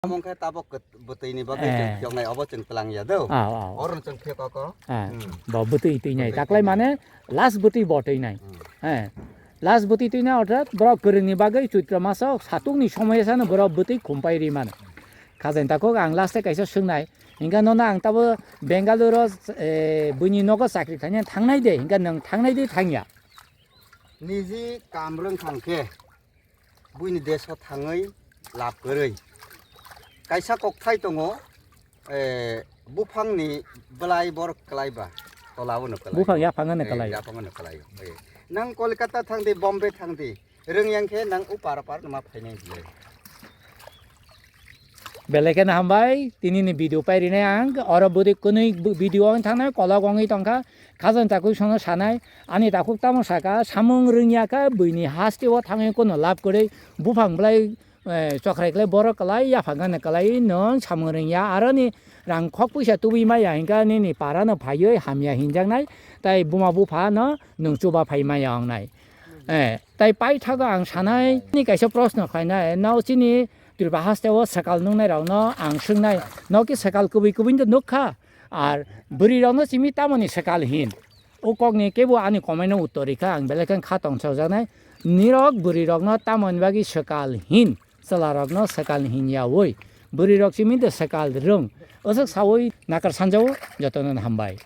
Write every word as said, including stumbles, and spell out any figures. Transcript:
Among khe tabok kwt-, bwtwi ni bagwi Eh. Chwng phiyoknai, obo chwng twlang ya do. Ah, ah. Oro chwng phiyok kok. Ah, hmm. Bo bwtwi twi nai. Bwtwi taklai twi nai. Mane last bwtwi bo twi nai. Hmm. Eh. Last bwtwi twi nai orthat borok kwrwng ni bagwi Choitra maso satung ni somoy sano borok bwtwi khumpai ri mano. Khajain takhuk ang last e kaisa swngnai. Hinkha nono ang tabo Bengaluru, eh, buini nogo chakri khaina thangnai de, hinkha nwng thangnai de thangya. Niji kam rwng thang khe. Buini deso thangwi lab kwrwi. Kaisa kokthai tongo, eh, buphangni bwlai borok kwlaiba, tolao no kwlai. Buphang yaphang no Eh, kwlai. Yaphang no kwlai. Eh, nang Kolkata thangdi, Bombay thangdi, rwngyang khe nang upar upar no ma phainai bwlai. Belai kheno hambai, tini ni video pai rinai ang, oro bwrwi kwnwi bu-, video wng thangnai, kolok wngwi tongkha, khajan takhuk sono sanai, ani takhuk tamo saka, samung rwngya kha, buini haste o thangwi kono lab kwrwi, buphang bwlai, eh, chokrai kwlai, borok kwlai, yaphang gana kwlai, nwng samung rwngya, aroni rang khok puisa tubui maya hinkha, nini para no phaiwi hamya hinjaknai, tai buma bupha no nwng chuba phai maya wngnai. Eh, tai paithago ang sanai, ni kaisa proshno khlainai, no chini Tripura haste o swkal nuknai rokno ang swngnai, no ki swkal kubui kubui no nukha, ar bwrwi rokno chimi tamoni swkal hin? O kokni kebo ani comment no uttor rikha, ang belai khe kha tongsajaknai, nirok bwrwi rokno tamoni bagwi swkal hin, chwla rokno swkal hin yawi, bwrwi rok chimi de swkal rwng, aswk sawi nakar sanjao, jotono hambai.